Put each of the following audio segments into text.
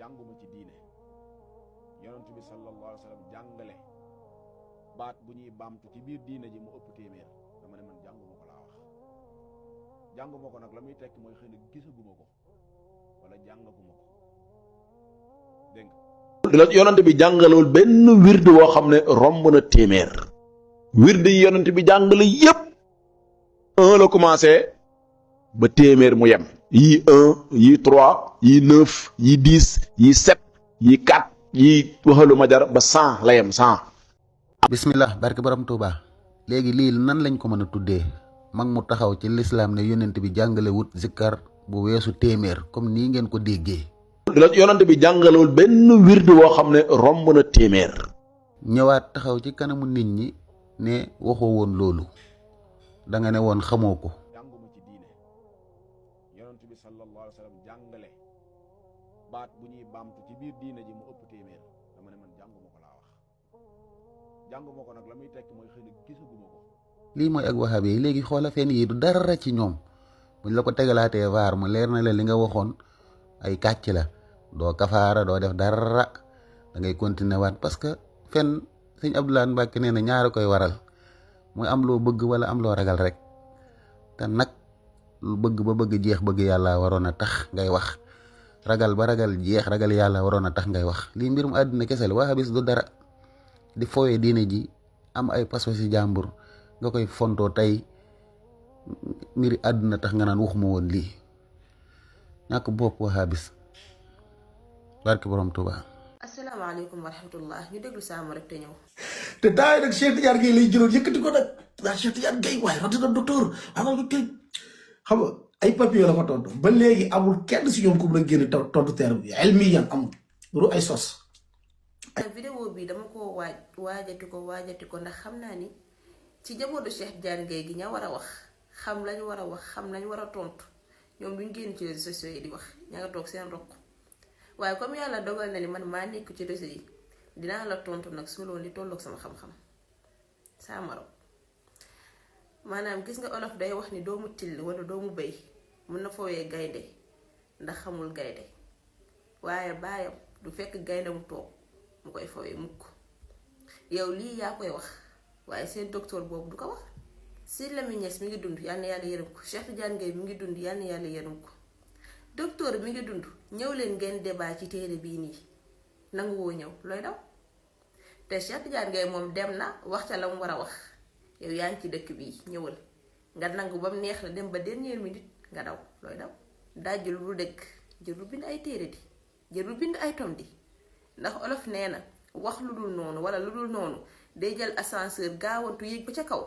jànguma ci diine yonent bi sallallahu alayhi wa sallam jàngale baat bu ñuy baamtu ci biir diine ji mu ëpp téeméer dama ne man jànguma ko laa wax jànguma ko nag la muy tekki mooy xëy na gisaguma ko wala jàngaguma ko dégg nga yonent bi jàngalewul benn wird woo xam ne romb na téeméer wird yi yonent bi jàngale yépp un la commencé ba téeméer mu yem yii 1 yii 3 yii 9 yii 10 yii 7 yii 4 yii waxalu ma jar ba 100 la yem 100. bismillah barke borom Touba léegi lii nan lañ ko mën a tuddee mag mu taxaw ci lislaam ne yonent bi jàngale wut zikkar bu weesu téeméer comme nii ngeen ko déggee. yonent bi jàngalewul benn wird woo xam ne romb na téeméer. ñëwaat taxaw ci kanamu nit ñi ne waxoo woon loolu da nga ne woon xamoo ko. jànguma ci diine yonent bi sallallahu alayhi wa sallam jàngale baat bu ñuy baamtu ci biir diine ji mu ëpp téeméer dama ne man jànguma ko laa wax jànguma ko nag la muy tekki mooy xëy na gisaguma ko. lii mooy ak wahabi yi léegi xoola fen yi du dara ci ñoom buñ la ko tegalaatee vaar mu leer na la li nga waxoon ay kàcc la doo kafaara doo def dara da ngay continuer waat parce que fen sëñ Abdoulaye Mbacke nee na ñaara koy waral muy am loo bëgg wala am loo ragal rek te nag lu bëgg ba bëgg jeex bëgg yàlla waroon a tax ngay wax ragal ba ragal jeex ragal yàlla waroon a tax ngay wax lii mbirum àddina kese la wahabis du dara di fooyee diine ji am ay paso si jàmbur nga koy fontoo tey mbiri àdduna tax nga naan waxuma woon lii ñàkk bopp wahabis barke borom Touba. asalaamaaleykum wa rahmatullah ñu déglu Saamu rek te ñëw. te daay nag Cheikh Tidiane Gaye lay jëloon yëkkati ko nag waa Cheikh Tidiane Gaye waaye rawatina docteur maanaam xam nga ay papier la ma tontu ba léegi amul kenn si ñoom ku mën a génn tontu terme bi ilmiyan amul ru ay sos. vidéo bi dama ko waajati ko ndax xam naa ni ci jabootu Cheikh Tidiane Gaye gi ña war a wax xam lañu war a wax xam lañu war a tontu ñoom duñ génn ci réseaux sociaux yi di wax ña nga toog seen roq waaye comme yàlla dogal na ni man maa nekk ci réseau yi dinaa la tontu nag solo li tolloog sama xam-xam saa maro maanaam gis nga olof day wax ni doomu till wala doomu bëy mun na foowee gaynde ndax xamul gaynde waaye baayam du fekk gaynde mu toog mu koy foowee mukk yow lii yaa koy wax waaye seen docteur boobu du ko wax. Sidy Lamine Niass mi ngi dund yal na yàlla yërëm ko Cheikh Tidiane Gaye mi ngi dund yal na yàlla yërëm ko docteur mi ngi dund ñëw leen ngeen débat ci téere bii nii nangu woo ñëw looy daw te Cheikh Tidiane Gaye moom dem na wax ca la mu war a wax yow yaa ngi ci dëkk bii ñëwal nga nangu ba mu neex la dem ba dernière minute nga daw looy daw dajj lu dul dëgg jël lu bind ay téere di jël lu bind ay tom di ndax olof nee na wax lu dul noonu wala lu dul noonu day jël ascenseur gaawantu yéeg ba ca kaw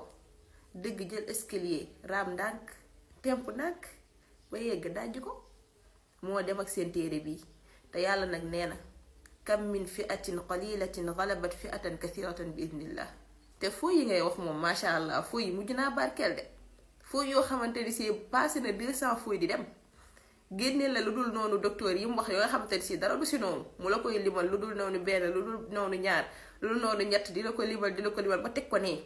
dëgg jël escalier raam ndànk temp ndànk ba yegg dajj ko moo dem ak seen téere bii te yàlla nag nee na kam min fi'atin qalilatin ghalabat fi'atan kathiratan bi idnillah te foo yi ngay wax moom masha allah foo yi mujj naa barkeel de foo yoo xamante ni si passé na 200 foo di dem génne la lu dul noonu docteur yi mu wax yoo nga xamante ni si dara du si noonu mu la koy limal lu dul noonu benn lu dul noonu ñaar lu dul noonu ñett di la ko limal ba teg ko nee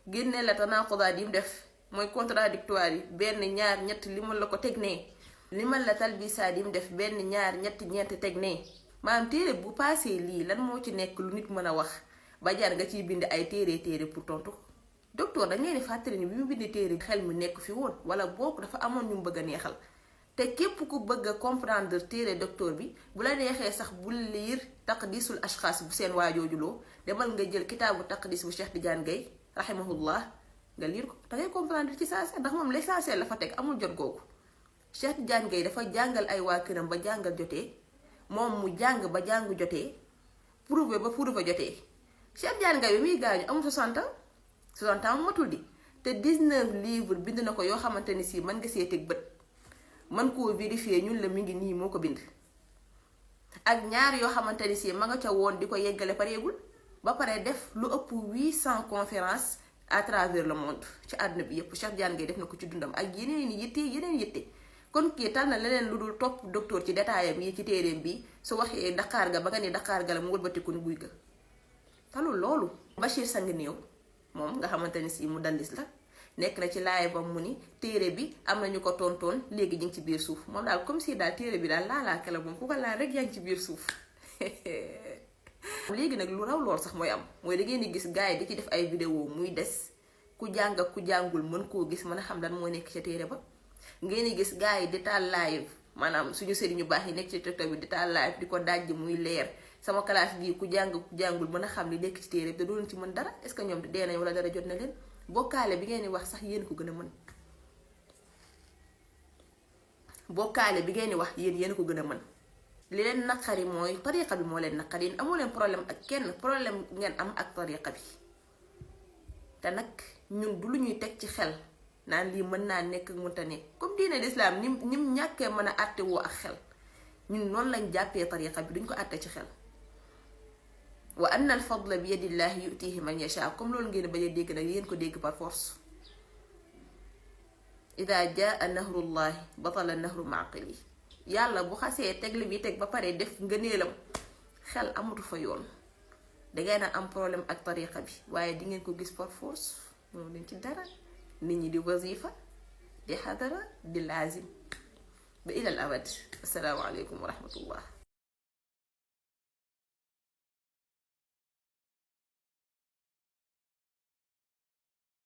génne la tanaaqudaat yi mu def mooy contradictoire yi benn ñaar ñett limal la ko teg nee limal la talbisaat yi mu def benn ñaar ñett ñeent teg nee maanaam téere bu paasee lii lan moo ci nekk lu nit mën a wax ba jar nga ciy bind ay téere pour tontu docteur dañ leen di fàttali ni bi mu bind téere xel mi nekk fi woon wala boog dafa amoon ñu mu bëgg a neexal te képp ku bëgg a comprendre téere docteur bi bu la neexee sax bul liir taqdisul ashxaas bu seen waajoojuloo demal nga jël kitaabu taqdis bu Cheikh Tidiane Gaye rahimahullah nga liir ko da ngay comprendre ci saa ndax moom l'essentiel la fa teg amul jot googu Cheikh Tidiane Gaye dafa jàngal ay waa këram ba jàngal jotee moom mu jàng ba jàng jotee prouver ba prouver jotee Cheikh Tidiane Gaye bi muy gaañu amul 60 ans 60 ans mu matul di te 19 livres bind na ko yoo xamante ni si mën nga see teg bët mën koo vérifier ñun la mi ngi nii moo ko bind ak ñaar yoo xamante ni si ma nga ca woon di ko yeggale pareegul ba pare def lu ëpp 800 conférences à travers le monde ci àdduna bi yépp Cheikh Tidiane Gaye def na ko ci dundam ak yeneen yitte kon kii tal na leneen lu dul topp docteur ci détaillam yi ci téereem bi su waxee Dakar ga ba nga ni Dakar ga la mu wëlbatiku ni guy ga talul loolu Bachir Sang néew moom nga xamante ni si mu dallis la nekk na ci laay ba mu ni téere bi am na ñu ko tontoon léegi ñu ngi ci biir suuf moom daal comme si daal téere bi daal laalaake la moom ku ko laal rek yaa ngi ci biir suuf léegi nag lu raw lool sax mooy am mooy da ngeen di gis gars yi di ci def ay vidéo muy des ku jàng ak ku jàngul mën koo gis mën a xam lan moo nekk ca téere ba ngeen di gis gars yi di taal live maanaam suñu sëriñ ñu baax yi nekk ci TikTok bi di taal live di ko dajj muy leer sama classe gi ku jàng ku jàngul mën a xam li nekk ci téere bi te doon ci mën dara est-ce que ñoom dee nañ wala dara jot na leen bokkaale bi ngeen di wax sax yéen ko gën a mën bokkaale bi ngeen di wax yéen ko gën a mën li leen naqari mooy tariqa bi moo leen naqari yéen amoo leen problème ak kenn problème ngeen am ak tariqa bi te nag ñun du lu ñuy teg ci xel naan lii mën naa nekk mënta nekk comme diine l'islam nim ñàkkee mën a àtte woo ak xel ñun noonu lañ jàppee tariqa bi duñ ko àtte ci xel wa anna al fadla bi yadillahi yutihi man yasha comme loolu ngeen bañ a dégg nag yéen ko dégg par force ida jaa nahrullahi batala nahru maqili yàlla bu xasee teg li bi teg ba pare def ngëneelam xel amatu fa yoon dangeen a am problème ak tariqa bi waaye di ngeen ko gis par force moom leen ci dara nit ñi di wazifa di xadara di laazim ba ilal abad assalaamu aleykum wa rahmatullah